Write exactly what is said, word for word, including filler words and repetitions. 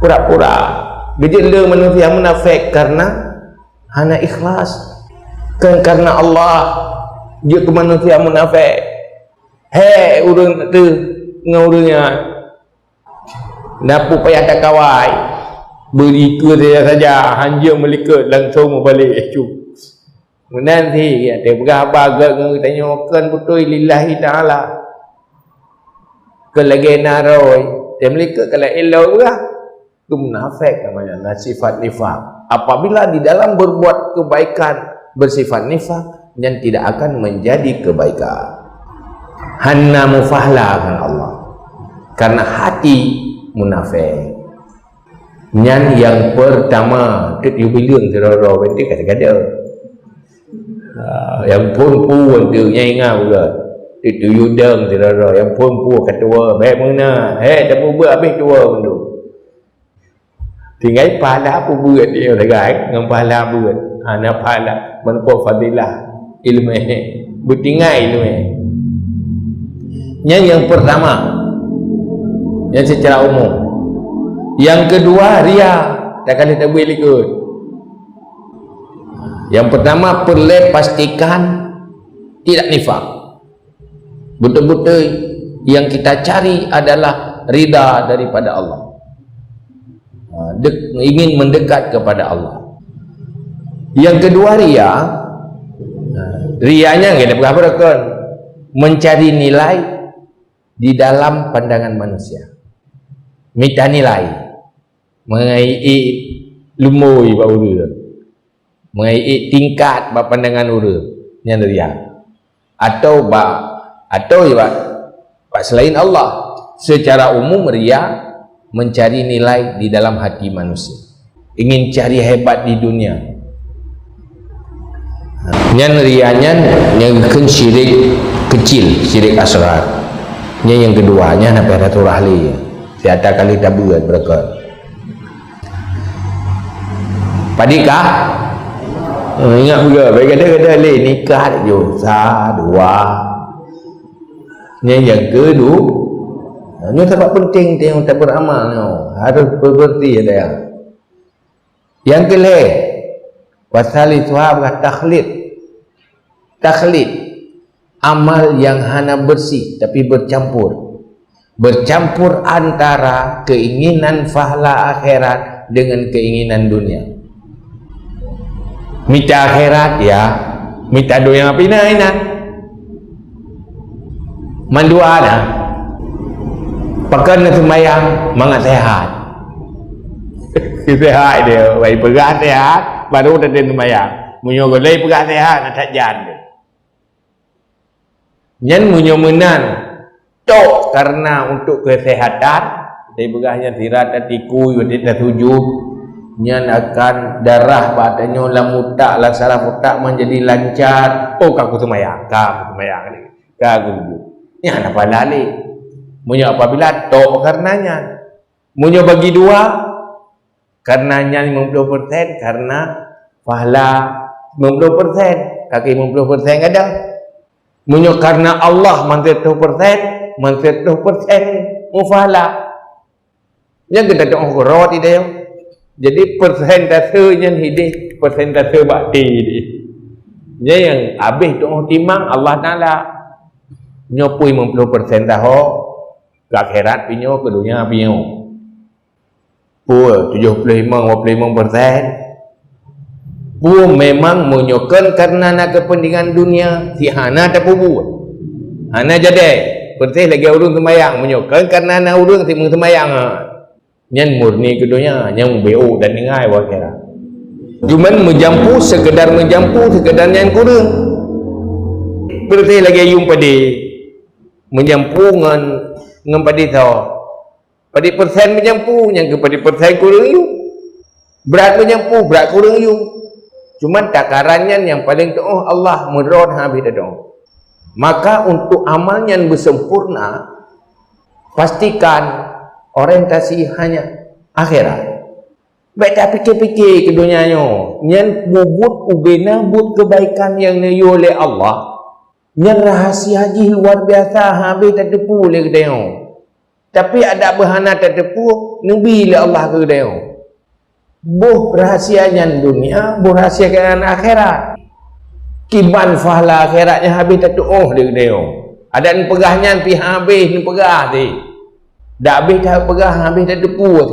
Pura-pura. Geujeuet le manusia munafék karena hana ikhlas. Kon karena Allah jeuet keu manusia munafék. Hé, ureuëng teuh ngon ureuëng nyan. Nafeuet payah takawai. Beulikot saja-saja, hanjeuet meulikot langsong meubalek cu. Meunan si, ya, teupeugah haba gét ngon geutanyoe kon beutôi lillahi ta'ala. Kon lagée na roh, teumeulikeue ka laén lom peugah. Itu munafék namanya, na sifat nifak. Apabila di dalam berbuat kebaikan bersifat nifak, nyan tidak akan menjadi kebaikan. Hana mufahla ngon Allah. Karena hati munafék. Nyan nyang pertama, teuh yubileueng sidroe-droe, berarti kada-kada. Ah, nyang phôn peue tu, nyang ingat bukan. Teuh tuyudang sidroe-droe, nyang phôn peue ka tuwoe, bék meunan. Hé, tapeubuet habéh tuwoe mandum. Tinggai pahala peubuet dia sagai, ngon pahala buet. Ha, na pahala, meuneupeue fadilah, iéleumé. Beutinggai iéleumé. Nyan nyang pertama. Nyan secara umum. Yang kedua, ria. Takali tabui likot. Yang pertama, peureulée pastikan tidak nifak. Betul-betul yang kita cari adalah ridha daripada Allah. Ha, dek-, ingin mendekat kepada Allah. Yang kedua, ria. Ha, ria nyan kita peugah beureukan. Mencari nilai di dalam pandangan manusia. Mita nilai. Meuiék lumboi bak ureuëng. Meuiék tingkat bak pandangan ureuëng. Nyan ria. Atau bak, atau bak, bak selain Allah. Secara umum, ria mencari nilai di dalam hati manusia. Ingin cari hebat di dunia. Nyan ria nyan, nyan kheun syirik kecil, syirik asghar. Nyan nyang kedua, nyan hana payah taturah lé. Siata kali tabeuet beureukat. Padikah? Eh, ingat juga, baik kata-kata lé nikah ju. Sa, dua. Nyan nyang kedua. Nyoe sabab penting teuh nyang taberamal nyoe. Harus bebersih ada ya. Yang kelhée, pasal itu takhlid. Takhlid, amal yang hana bersih tapi bercampur. Bercampur antara keinginan pahala akhirat dengan keinginan dunia. Mita akhirat, ya. Mita dunia pina ina. Mandua na. Pakon na sembahyang, mangat sehat. Sehat dia, baik peugah sehat, baru teuntèe sembahyang. Meunyoe golai peugah sehat, na that jan dia. Nyan meunyoe meunan, tok karena untuk kesehatan, teupeugah nyan sirat tatiku, watèe tasujud, nyan akan darah bak tanyoe lam utak, lam saraf utak menjadi lancar. Oh, ka kuseumayang, ka kuseumayang ni, ka kusujud. Nyan apa lali? Meunyoe apabila tok karena nyan. Meunyoe bagi dua, karena nyan lima puluh persen, karena pahala lima puluh persen, kaki lima puluh persen kadang. Meunyoe karena Allah manseutoh persen, manseutoh persen mupahala. Nyan geutanyoe uroe di dayah. Jadi persentase nyan hideh, persentase bakti hideh. Nyan nyang habéh tuoh timang Allah Taala. Nyoe pun lima puluh persen taho, ke akhirat pih nyoe, ke dunia pih nyoe. Pue tujoh puluh lima, dua puluh lima persen. Pue memang meunyoe kon karena na kepentingan dunia, si hana tapeubuet. Hana jadi. Persis lagèe ureueng seumayang, meunyoe kon karena na ureueng si meuseumayang, ha. Nyan murni keu dunia, nyan mubeuôk dan ningai bak akhirat. Cuman meujampu, sekedar meujampu, sekedar nyan kureueng. Persis lagèe yuem padé. Meujampu ngon, ngon padé tho. Padé persen meujampu, nyang keu padé persen kureueng yuem. Brat meujampu, brat kureueng yuem. Cuman takaran nyan nyang paleng tuoh Allah meudroe habéh teudoh. Maka untuk amal nyan beusempurna, pastikan orientasi hanya akhirat. Bèk tapike-pike keu donya nyoe, nyan bubut ubena buet keubaikan nyang neuyue lé Allah, nyan rahasia jih luar biasa habéh tateupeue lé geutanyoe. Tapi adak beuhana tateupeue neubi lé Allah keu geutanyoe. Boh rahsia nyan dunia, boh rahsia keuadaan akhirat. Kiban fahla akhirat nyang habéh tatuoh lé geutanyoe. Adak neupeugah nyan pih habéh neupeugah teuh. Dak habéh tapeugah, habéh tateupeue.